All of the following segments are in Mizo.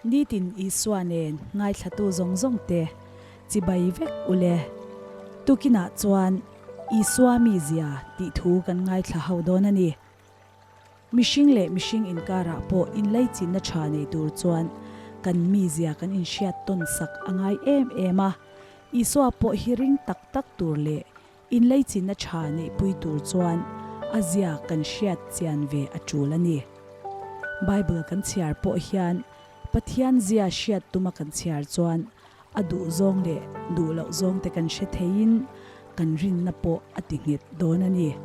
Nitin Isua nen ngaithlatu zawng zawng te chibai vek ule. Tukinah chuan Isua mizia tih thu kan ngaithla ho dawn a ni. Mihring leh mihring inkarah pawh inleichinna tha nei tur chuan kan mizia kan inhriat tawn sak a ngai em em a. Isua pawh hi ring tak tak tur leh inleichinna tha neihpui tur chuan a zia kan hriat chian ve a tul a ni. Bible kan chhiar pawh hian Pathian zia hriat tuma kan chhiar chuan A duh zawng leh duh loh zawng te kan hre theiin kan rinna pawh a ti nghet dawn a ni.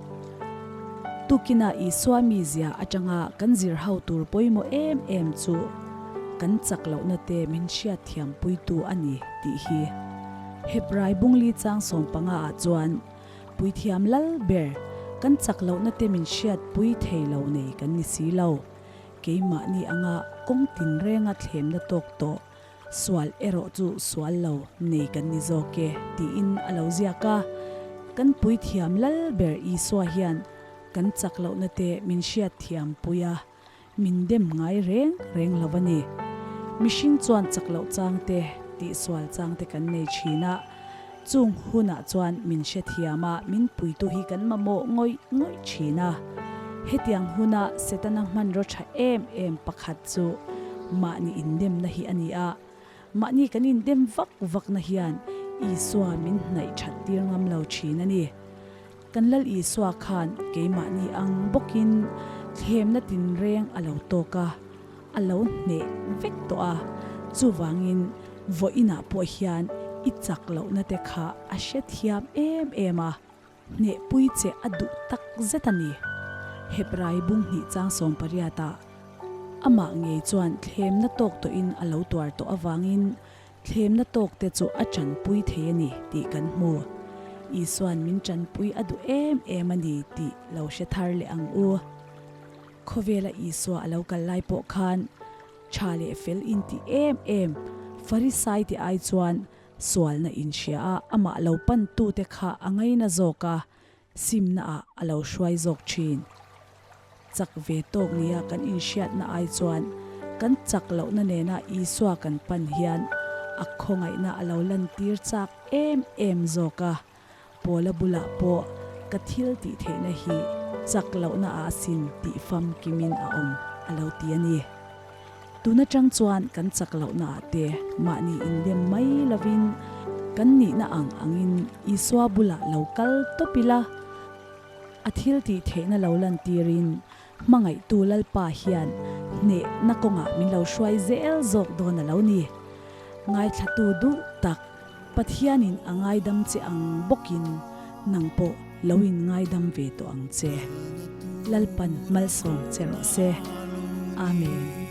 Tukinah Isua mizia atanga kan zir ho tur pawimawh em em chu kan chak lohna te min hriat thiampuitu a ni tih hi. Hebrai bungli chang sawmpanga ah chuan Puithiam lal ber kan chak lohna te min hriatpui thei lo nei kan ni si lo. Keimahni anga kawng tinrenga thlemna tawk tawh Sual erawh chu sual lo nei kan ni zawk e, tiin a lo ziak a. Kan puithiam lal ber Isua hian kan chak lohna te min hriat thiam pui a, min dem ngai reng reng lo a ni. Mihring chuan chak loh chang te, tihsual chang te kan nei thin a, Chung hunah chuan min hrethiam a, min puitu hi kan mamawh ngawih ngawih thin a. Hetiang huna Setana hmanraw tha em em pakhat chu mahni indemna hi a ni a. Mahni kan indem vak vakna hian Isua min hnaih that tir ngam lo thin a ni. Kan Lal Isua khan keimahni ang bawkin thlemna tinreng a lo tawk a, a lo hneh vek tawh a, chuvangin vawiinah pawh hian i chak lohna te kha a hrethiam em em a, hnehpui che a duh tak zet a ni. Hebrai bung hnih chang sawmpariatah amah ngei chuan thlemna tawk tawhin a lo tuar tawh avangin Thlemna tawk te chu a tanpui thei a ni tih kan hmu. Isua'n min tanpui a duh em em a ni tih lo hre thar leh ang u. Khawvela Isua a lo kal lai pawh khan tha leh fel inti em em Farisai te ai chuan sualna inhria a amah lo pantute kha a ngaina zawk a, Simna ah a lo hruai zawk thin. Chak ve tawk nia kan inhriatna ai chuan kan chak lohna nena Isua kan pan hian a khawngaihna a lo lantir chak em em zawk a. Paula bulah pawh ka thil tih theihna hi chak lohna ah asin tih famkimin a awm a lo ti a ni. Tun atang chuan kan chak lohna ah te mahni indem mai lovin kan nihna ang angin Isua bulah lo kal tawp ila, a thil tih theihna lo lantirin hmangaihtu Lalpa hian hnehna kawngah min lo hruai zel zawk dawn a lo ni. Ngaithlatu duh tak Pathianin a ngaidam che ang bawkin nang pawh lo in ngaidam ve tawh ang che. Lalpan malsawm che rawh se. Amen.